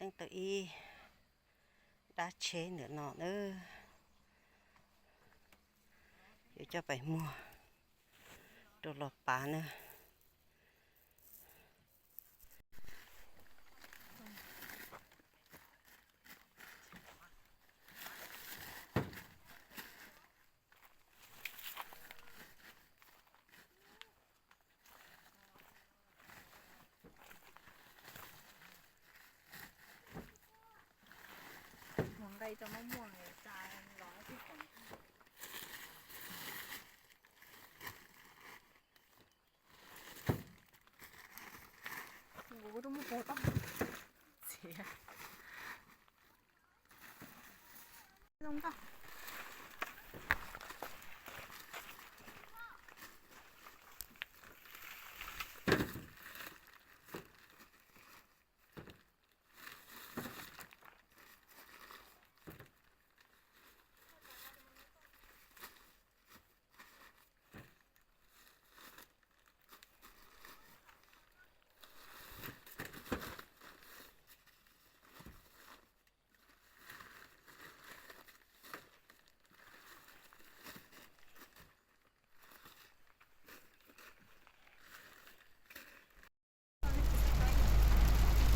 Teeb tau ib dab tsheb ntawm no na, yuav coj pem muag rau los pav na.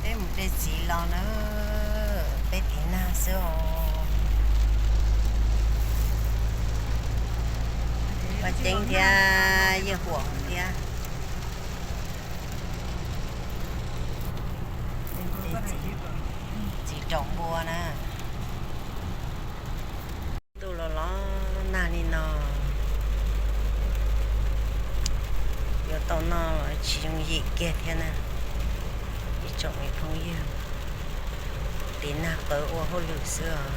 Peb mus de txiv los na, peb tiv nag xwb os. Vaj Ceeb thiab Yeej Huam thiab. Txiv raum npua na. Ntuj los los nag li no, yuav tau noj los tsis yooj yim kiag thiab na. Ib tsoom me phooj ywg, tiv nag qawv ua hauj lwm xwb os.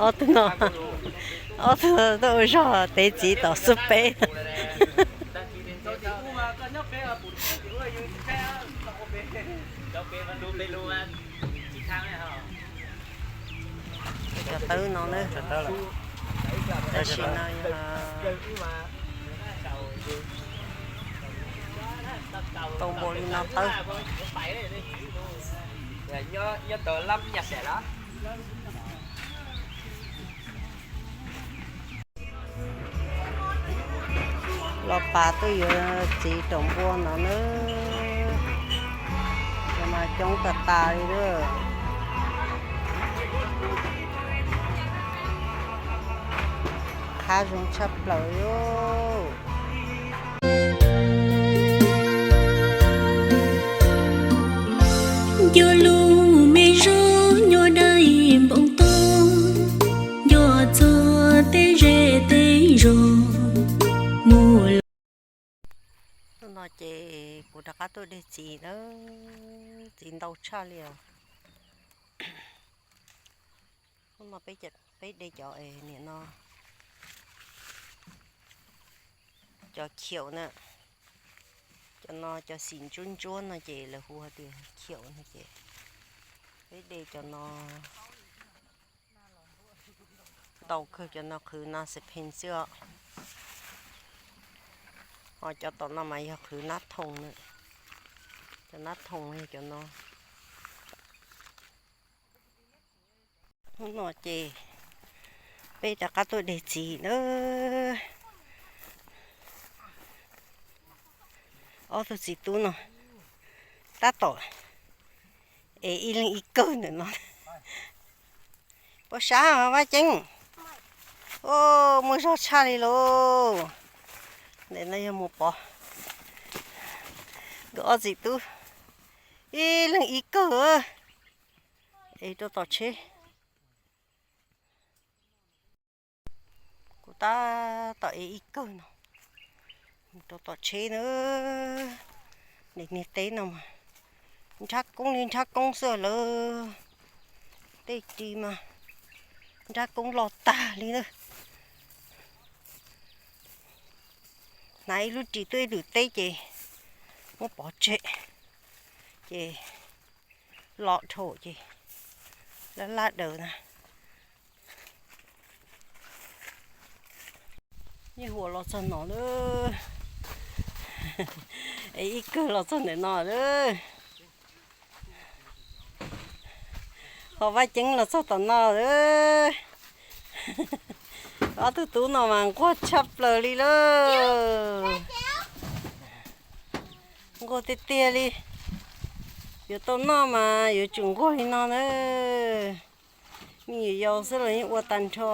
Ob tug no, ob tug tuaj ua zog tev txiv tom xub peb. Cov tawb no na, tam sim no yog tau npaum li no tawb. Los pas tuaj yuav txiv raum npua no na, mas coob tas tas li lawm. Qhab zoo tshaj plaws li. Nco lub me zos nyob dai npoo toj, nco txog tej zej tej zos mus. Hnub no ces kuv rov qab tuaj de txiv na, txiv ntau tshaj li os. Hnub no peb de cov, nim no cov khiaum na, cov no cov xim ntsuab ntsuab no ces lawv hu hais tias khiaum no ces peb de cov no. Ntau kawg, cov no qhwv na xes phees xwb os. Ho cov tom no mas yog qhwv nab thoom na. Cov nab thoom yog cov no. Hnub no ces peb rov qab tuaj de txiv na. Ob tug txiv tub no tab tom ev ib leeg ib kawg ntawm no. Puas sab Vaj Ceeb? Muaj zog tshaj li lauj. Ntawm no yog Muas Pov, nkawd ob txiv tub ib leeg ib kawg ev rau tom tsheb. Kuv tab tom ev ib kawg no mus rau tom tsheb na. Niag teb no mas nrhab koob li nrhab koob xwb lawm. Tej ris mas nrhab koob loj tag li na. Ib lub ris tuaj ib lub teb ces muab pov tseg, ces los dhau ces laj laj daws na. Yeej huam los txog no lawm, es ib kawg los txog ntawm no lawm. Ho Vaj Ceeb los txog tom no lawm. Ob tug tub no mas nquag tshaj plaws li lawm. Nquag tiag tiag li. Yuav tau noj mas yuav tsum nquag li no na. Me nyuam yaus xwb los yeej ua tag nrho.